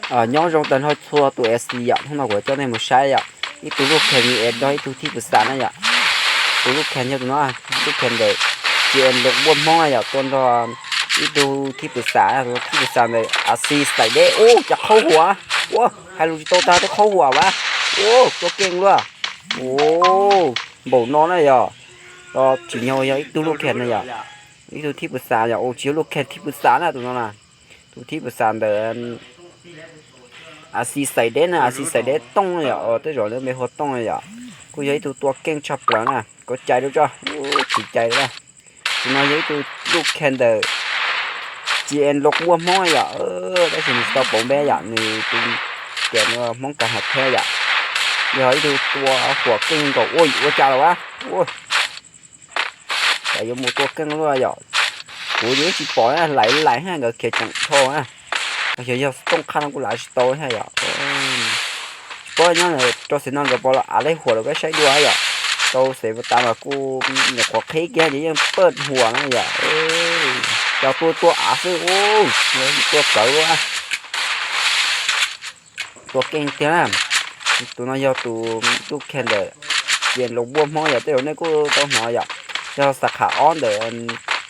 Nyob zoo tag nrho txhua tus FC yom, hnub no kuv coj nej mus saib yom, ib tug lub khees ni es nrog ib tug thib pus xas na yom. Tus lub khees yog tus no, lub khees ntawm G N Loo Npuaj Hmoob na yom, tua nrog ib tug thib pus xas, tus thib pus xas ntawm Asi Xais Deb. Ua cas qhaub huam, ua hais lus tsis tau tag twb qhaub huam vas. Ua tua keej luaj. Ua npaum no na yom, tsis nyog yog ib tug lub khees na yom, ib tug thib pus xas yom, ua tsis yog lub khees thib pus xas na tus no na. Tus thib pus xas ntawm Asi Xais Deb na, Asi Xais Deb Tooj yom, tej zaum lawv npe hu Tooj yom. Kuj yog ib tug tua keej tshaj plaws na, koj cais rau tso, tsis cais rau. Tus no yog ib tug lub khees ntawm G N Loo Npuaj Hmoob yom, tab sis nws tsis tau pauv npe yom, nws tus tias Hmoob Kas Has Theb yom. Yog ib tug tua huam keej nkaus. Ua ua cas los a, ua cas yuav mus tua keej luaj yom. Kuv yeej tsis pom na, laim laim hab nkawd khiav ceev dhau na. Yog yog tooj qhab no kuj lav tsis tau thiab yom. Tsis paub nyob rau xeem no nkawd puas los av lej huam rau peb saib dua yom. Tau xeem tas mas kuj nyuam qhuav qhib kiag ces yeej pawj huam na yom. Cov tua tua av xwb, tua kawg luaj. Tua keej tiag na. Tus no yog tus lub khees ntawm G N Loo Npuaj Hmoob yom, tej zaum nej kuj tau hnov yom. Yog xab kham ob ntawm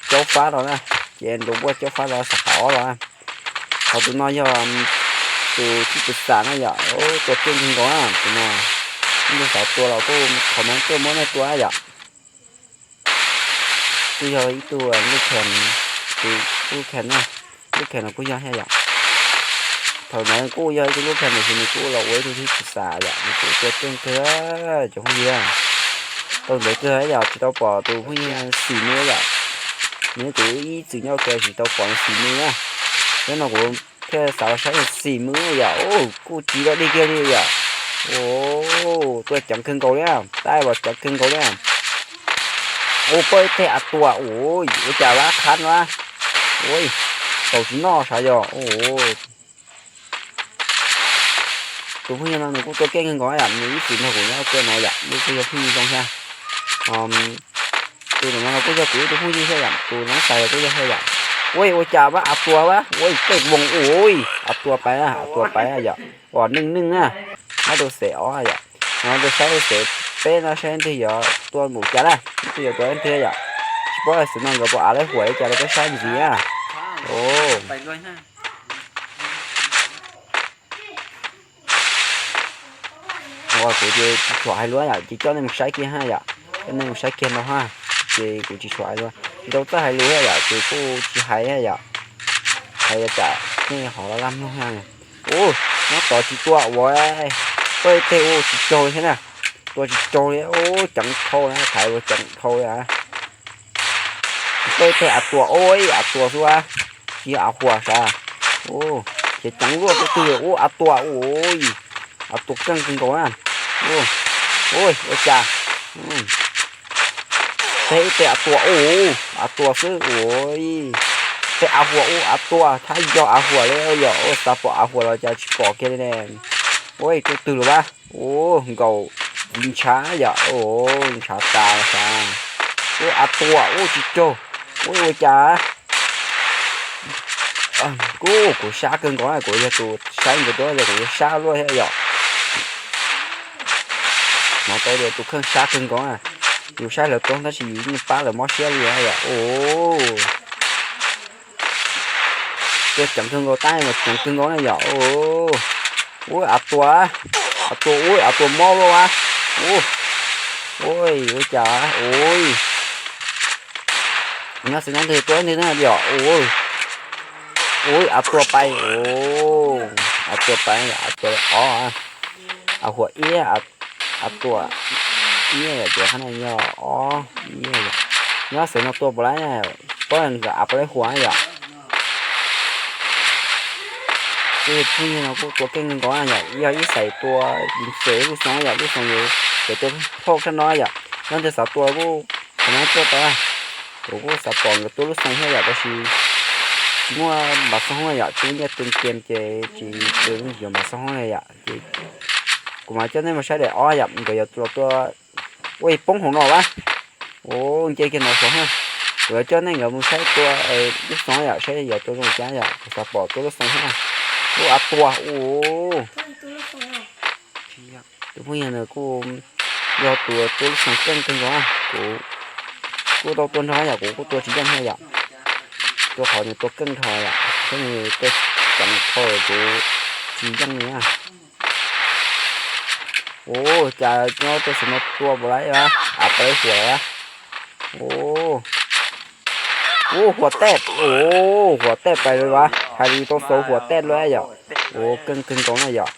Caub Fab los na, G N Loo Npuaj Caub Fab los xab kham ob los na. Ho tus no yog tus thib pus xas na yom, tua keej kawg nkaus na tus no. Ib tug xav tua los kuj comment tuaj muab nej tua yom. Kuj yog ib tug lub khees, tus lub khees na, lub khees no kuj yog thiab yom. Thaum ntawd kuj yog ib tug lub khees tiam sis nws kuj los ua ib tug thib pus xas yom, nws kuj tua keej kawg cov phooj ywg. Tau ntev kawg yom, tsis tau pom tus phooj ywg Xim Mws yom. Nws kuj ib txwm nyob ua ke tsis tau pom Xim Mws na. Hnub no kuv thiaj xav los saib Xim Mws yom, kuj tsis dog dig kiag li yom. Ua ceev kawg nkaus li, tab los ceev kawg nkaus li. Ua pawj ib teg av tuam, ua cas vaj khab no, ua tau tsis noj sav yog. Tus phooj ywg no nws kuj tua keej kawg nkaus yom, nws ib txwm nrog kuv nyob ua ke no yom, nws kuj yog phooj ywg zoo thiab. Tus no kuj yog kuv ib tug phooj ywg thiab yom, tus no xav yog kuj yog thiab yom. Ua ua cas vaj av tuam vaj, ua tej voos, ua av tuam pais, av tuam pais yom, ua neej neej na. Nyob rau xeem ob yom, nyob rau saib xeem peb no saib leej twg yuav tua npaum cas na, leej twg yuav tua leej twg yom. Tsis paub xeem no nkawd puas av lej huam li cas rau peb saib ntxiv na. Kuv ces tsis tshua hais lus yom, ces coj nej mus saib kiag hab yom, coj nej mus saib kiag no hab, ces kuv tsis tshua hais lus, tsis tau txawj hais lus thiab yom, ces kuj tsis hais thiab yom. Hais yog tsam nej ho laj mloog thiab. Ub, nyob tod tsis tua ua, pawj teg ua tsis raug li thiab na, tua tsis raug li, ub ceev dhau na, thaiv ua ceev dhau li. Pawj teg av tuam, ub av tuam xwb, tsis yog av huam sav. Ub, ces ceev luaj tus twg, ub av tuam, ub, av tuam keej kawg nkaus na. Ub, ua cas, peb ib teg av tuam, ub av tuam xwb, ub, teg av huam, ub av tuam, thab yog av huam li yom, ub xav pom av huam los cas tsis pom kiag li ne. Ub, tus twg los a, ub nkaus, ntshav yom, ub ntshav tas sav. Ub av tuam, ub tsis raug, ub ua cas. Kuv, kuv sab kawg nkaus, kuv yog tus saib nkawd tuaj yog kuv yuav sab luaj thiab yom. Hnov tau tias tus kheej sab kawg nkaus, yus saib lawv tua tab sis yus yeej pab lawv mob siab li yom. Ub, tua ceev kawg nkaus, tab mas ceev kawg nkaus na yom. Ub av tuam, av tuam, ub av tuam mob luaj a. Ub, ua cas, ub, nyob xwb no ntag, tua ntag na yom. Ub, av tuam pais, av tuam pais, av tuam ob, av huam ib, av tuam ib yom, ces qhov no yog ob ib. Nyob xwb no tua puas laib, paub nkawd av puas laib huam yom. Tej phooj ywg no kuj tua keej nkaus yom, yog ib xais tua xwm lub xoo yom, lub xoo yus ces tua phauj sab no yom. Leej twg xav tua kuj comment tuaj tau, kuv kuj xav pom nkawd tua lub xoo thiab yom, tab sis tsis muaj npav xoo yom, tsis muaj nyiaj tus kem ces tsis tus yuav npav xoo li yom. Ces kuv mam coj nej mus saib daim ob yom, nkawd yuav los tua, ua poob hauv no a. Ua nce kiag no xoo na, kuv yuav coj nej nkawd mus saib tua lub xoo yom, saib yuav tua zoo cas yom, kuv xav pom tua lub xoo na. Ub, av tua ub. Tus phooj ywg ntawd kuj yog tus tua lub xoo keej kawg nkaus na. Kuv kuj tau tua nrog yom, kuv kuj tua tsis yeej thiab yom. Rau qhov nws tua keej dhau yom, thiab nws tua ceev dhau kuv tsis yeej li na. Ub, cas nyob rau xwm no tua puas laib a, av puas laib huam a. Ub, huam tej, ub, huam tej pais li a, hais li tau xauv huam tej lawm yom. Ub, keej kawg nkaus na yom.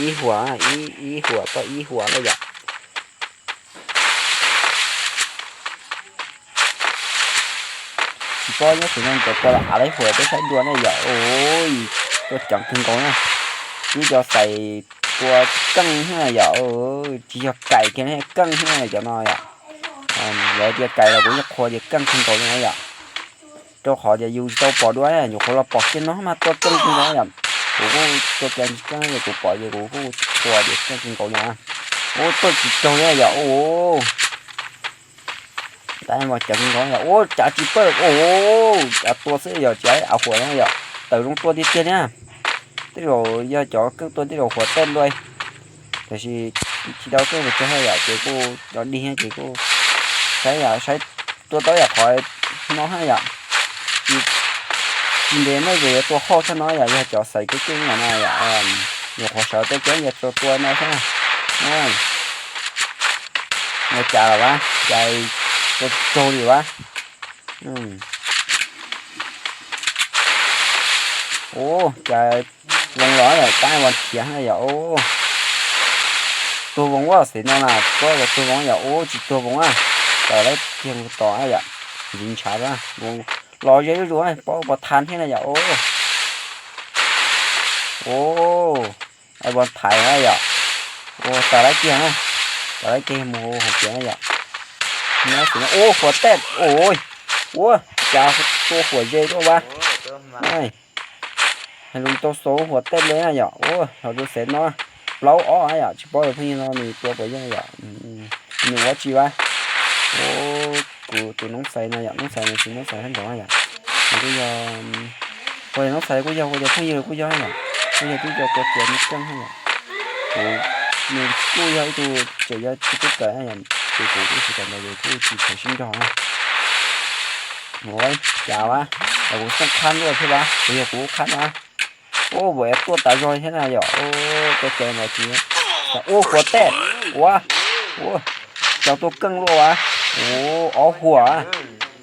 Ib huam, ib huam tau ib huam na yom. Tsis paub nyob xwm no cov tua los av laib huam peb saib dua na yom. Ub, tua ceev kawg nkaus na. Ib co xais tua keej na yom. Tsis yog kais kiag, keej na cov no yom. Lawv tias kais los kuv yeej qhuas tias keej kawg nkaus li na yom. Rau qhov tias yus tsis tau pom dua, nyuam qhuav los pom kiag no mas tua keej kawg nkaus yom. Kuv kuj tua kiag tsis keej, kuv pom ces kuv kuj qhuas tias keej kawg nkaus li na. Ub, tuaj tsis raug li yom. Ub, tab mas ceev kawg nkaus yom. Ub, cav tsis pawj, ub, cav tua xwb yom, tsis av huam na yom. Tawm zoo tua tiag tiag na. Tej zaum yog cov keej tua tej zaum huam tej ntua. Tiam sis tsis tau keej pes tsawg yom, ces kuj cov dig ces kuj saib yom, saib tua tau yam qhov no hab yom. Tsis ntev no ces yuav tua hauj tshaj no yom, yog cov xaiv keej keej yam no yom. Nyuam qhuav sawv tau kev ntawd tua no xwb na. Ua cas los a, cas tua tsis raug li a. Ua cas voos los yom, tab mas khiav na yom. Tuag voos a, xaiv no na, tuag voos yom. Ua tsis tuag voos a, tawm lawv kiag mus tos yom, ntxiv ntshav los ze zuj zus, paub puas thav thiab na yom. Ua, ua thaiv na yom. Ua tawm lawv kiag na, tawm lawv kiag mus hauv kiag na yom. Ua huam tej, ua, cas tua huam ze dua a. Hais lus tau xauv huam tej li na yom. Ua, los rau xaiv no, plaub ob yom, tsis paub yog phooj ywg no nws tua puas yeej yom, nws ua tsi a. Kuv tus noob xaiv no yom, noob xaiv no tsis noob xaiv sab nraud yom. Nws kuj yog, ua yog noob xaiv kuj yog, ua yog phooj ywg kuj yog yom, kuj yog tib co tua tua me keej yom. Kuv, nws kuj yog ib tug tseem yog tsis tub kawm yom, ces kuv kuj tsis kawm ntawv ces kuj tsis tshua sib nrog na. Ua cas a, kuv xoj qhab luaj thiab a, kuv yog kuv qhab na. Ua, vuam tuaj tas zog thiab na yom. Ua, tua cai mas tsis, ua huam tej, ua, ua, cas tua keej luaj a. Ua, ob huam,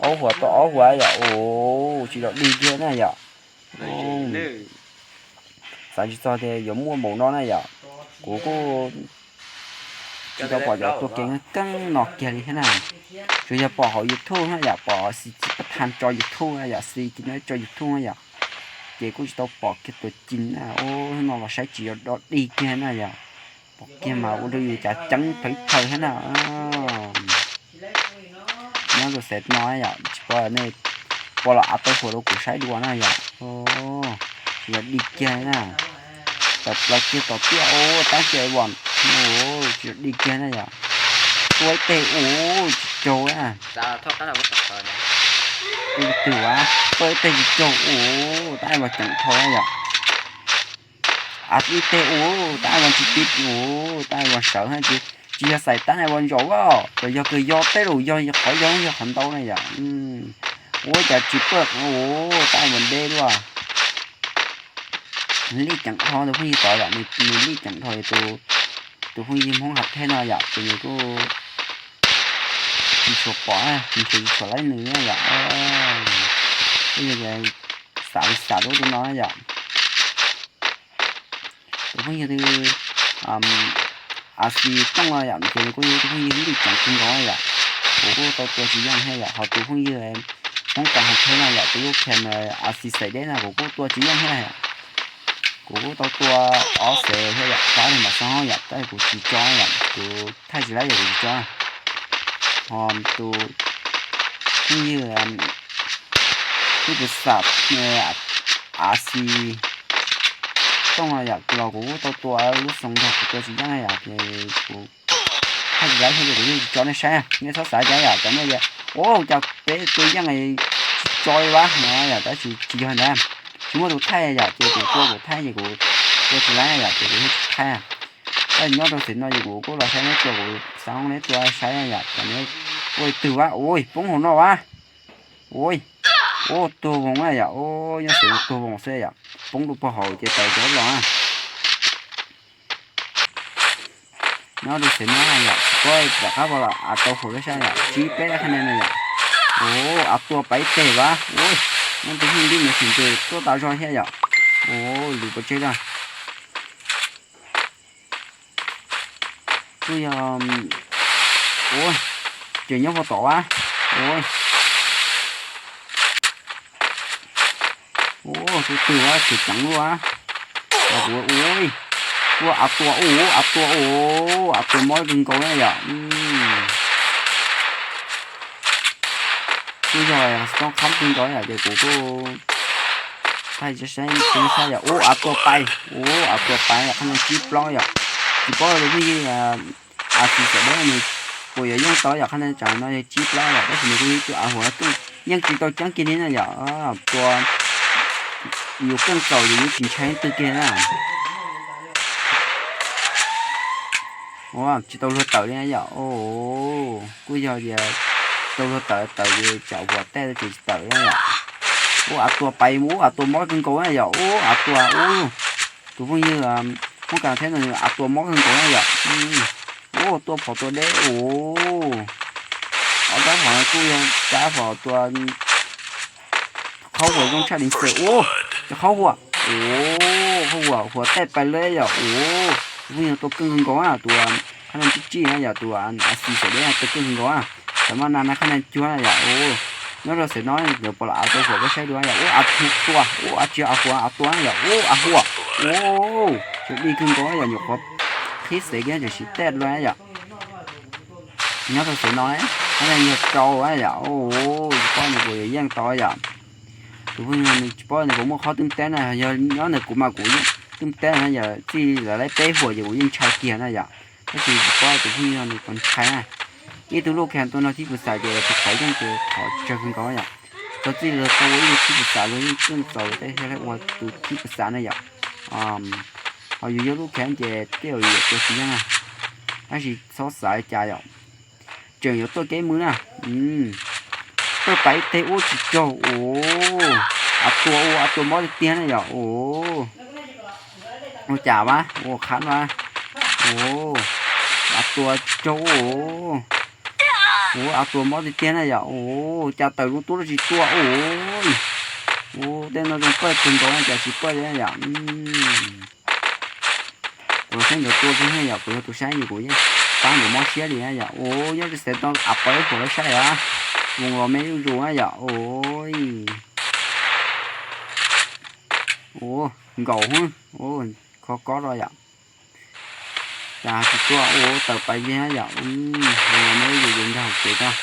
ob huam tau ob huam yom. Ua, tsis los dig kiag na yom. Xav tsis txog tias yuav muaj npaum no na yom. Kuv kuj tsis tau pom cov tua kev keej no kiag li thiab na. Tsuas yog pom hauv YouTube na yom, pom Xi Ci Pab Thaj tso YouTube na yom, Xi Ci Pab Thaj tso YouTube na yom. Ces kuj tsis tau pom kiag tuaj ci na, ua no los saib tsis yog dog dig kiag na yom. Pom kiag mas ua rau yus cas ceeb plhawv plhawv thiab na. Nyob rau xev no yom, tsis paub nej puas los av tau huam rau kuv saib dua na yom. Tsis yog dig kiag na. Tawm plaws kiag tom tiaj ub tab cia vam, tsis yog dig kiag na yom. Tua ib teg ub tsis raug na. Tua twg a, tua ib teg tsis raug ub tab vam ceev dhau na yom. Av ib teg ub tab vam tsis tib ub tab vam sawv na tsis, tsis yog xaim tab vam zaum a, tsuas yog kawg yog tej zaum yog qhov yog yog qhov ntau na yom. Ua cas tsis pawj ub tab vam deb luaj. Lij ceev dhau tus phooj ywg tod yom, nws lij ceev dhau tus, tus phooj ywg Hmoob Hav Thej no yom, ces nws kuj tsis tshua pom, nws tsis tshua laib nws yom. Phooj ywg xav li xav lub rau no yom. Tus phooj ywg twg, Asi Tooj no yom, ces nws kuj yog tus phooj ywg lij ceev kawg nkaus yom. Kuv kuj tau tua tsis yeej thiab yom, ho tus phooj ywg Hmoob Kam Hav Thej no yom, tus lub khas Asi Xaim Deb no kuv kuj tua tsis yeej thiab yom. Kuv kuj tau tua ob xev thiab yom, tab sis mas xov yom, tab sis kuv tsis tso yom, kuv thaij tsis laib yom, kuv tsis tso. Ho tus phooj ywg, tus phooj ywg Asi Tooj no yom, los kuv kuj tau tua lub xoo nrog kuv tua tsis yeej yom, ces kuv thaij tsis laib thiab ces kuv yeej tsis tso nej saib, nej txhob xav cas yom, cov nej tias ua cas peb tua yeej tsis tso li vaj no yom, tab sis tsis yog ntawd. tsis muaj tus thaij yom, ces kuv tua kuv thaij ces kuv tua tsis laib yom, ces kuv thiaj tsis thaij. Tab nyob rau xeev no ces kuv kuj los saib neb tua, kuv xav neb tua saib yom, kom neb ua twg vab. Ua poob hauv no vab. Ua, ua tuag voos na yom, ua nyob xeev no tuag voos xwb yom, poob rau puag hauv ces tawm cov los na. Nyob rau xeev no yom, tsis paub rov qab los av tau huam lub sab yom, tsib peb qhab ne no yom. Ua av tua pais teg vab, ua, nyob tus hwj lib no sim ntws tuaj tas zog thiab yom. Ua lus pov tseg lawm. Kuj yog, ua, ces nyob puag tom vab. Ua, ua tus twg vab, tseem ceev luaj. Ua, ua, ua av tua, ua av tua, ua av tua mob kawg nkaus na yom. Kuj yog toob qhab kawg nkaus yom, ces kuv kuj thaij saib, saib yom, ua av tua pais, ua av tua pais yom, qhab no tsib plaub yom. Tsis paub tus phooj ywg a xis xom deb nws puas yuav yeej tau yom, qhab no tsam no yog tsib plaub yom, tab sis nws kuj yog ib tug av huam yeej tsis tau ceeb kiag li na yom, tua yus keej txaus yus yeej tsis ntshai leej twg kiag na. Ua tsis tau luag tawm li na yom, kuj yog tias tau luag tawm tawm ces tsam huam tej tsis tawm na yom. Ua av tua pais, ua av tua mob kawg nkaus na yom, ua av tua, ua tus phooj ywg muab kas thiab no av tua mob kawg nkaus na yom. Ua tua phom tua deb, ua ob rab phom no kuj yog rab phom tua qhov huam zoo tshaj li xwb. Ua cov qhov huam, ua qhov huam huam tej pais lawm yom. Ua tus phooj ywg tua keej kawg nkaus na, tus qhab no tsib tsib na yom, tus a xis xom deb tua keej kawg nkaus na. Tam maj na na qhab no cuag na yom. Ua nyob rau xeev no lawv puas los av tau huam peb saib dua yom. Ua av tua, ua av tsis av huam av tua na yom. Ua av huam, ua tsis dib kawg nkaus na yom, nyuam qhuav qhib xev kiag tam sim tej dua na yom. Nyob rau xeev no qhab no yog rau na yom. Tsis paub nws puas yuav yeej tau yom. Tus phooj ywg nws tsis paub nws puas muaj qhov twb teb na, yog nyob ntawm kuv mas kuv twb teb na yom, txij lawv laib peb huam ces kuv yeej ntshai kiag na yom. Tab sis tsis paub tus phooj ywg nws puas ntshai na. Ib tug lub khees tua no thib pus xas ces tus qhov yeej ces qhov tsawg kawg nkaus yom. Tau txij los tau ua ib tug thib pus xas los yeej keej txaus tej thiaj li ua tus thib pus xas na yom. Ho yus yog lub khees ces tej zaum yus yuav tua tsis yeej na. Tab sis txhob xav li cas yom. Tseem yuav tuaj kev mus na. Tuaj pais ib teg ua tsis raug. Ua av tua, ua av tua mob tiag tiag na yom. Ua cas vab, ua qhab no. Ua av tua tsis raug. Ua av tua mob tiag tiag na yom. Ua cas tawm zoo tuaj tsis tua. Ua tej no zoo pawj kawg nkaus na, cas tsis pawj li na yom. Kuv los saib nkawd tua kiag na yom, kuv yog tus saib ces kuv yeej pab nkawd mob siab li na yom. Ua nyob rau xeev no av pos ib huam lawv saib yom. Voos los me zuj zus na yom. Ua nkaus hwb, kho kob rau yom. Cas tsis tuaj, ua tawm pais kiag na yom. Voos los me zuj zus nkag hauv tsev tag.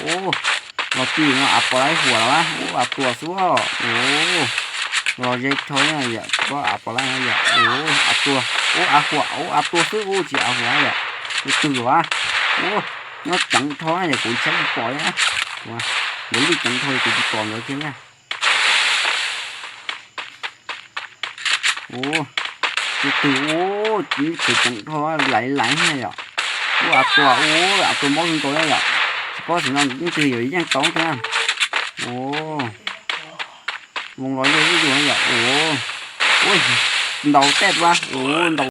Ua los tij no av pos laib huam los, ua av tua xwb. Ua los ze rho na yom, tsis paub av pos laib yom. Ua av tua, ua av huam, ua av tua xwb, ua tsis av huam yom. Tus twg los, ua nyob ceev rho na yom, kuv saib tsis pom li. Nkawd lwj ceev rho kuv tsis pom nkawd kiag na. Ua tus twg, ua tseem ceev rho laiv laiv na yom. Ua av tua, ua av tua mob kawg nkaus na yom. Tsis paub xwm no leej twg yuav yeej tau thiab. Ua voos los ze zuj zus na yom. Ua ntaus tej ua, ua ntaus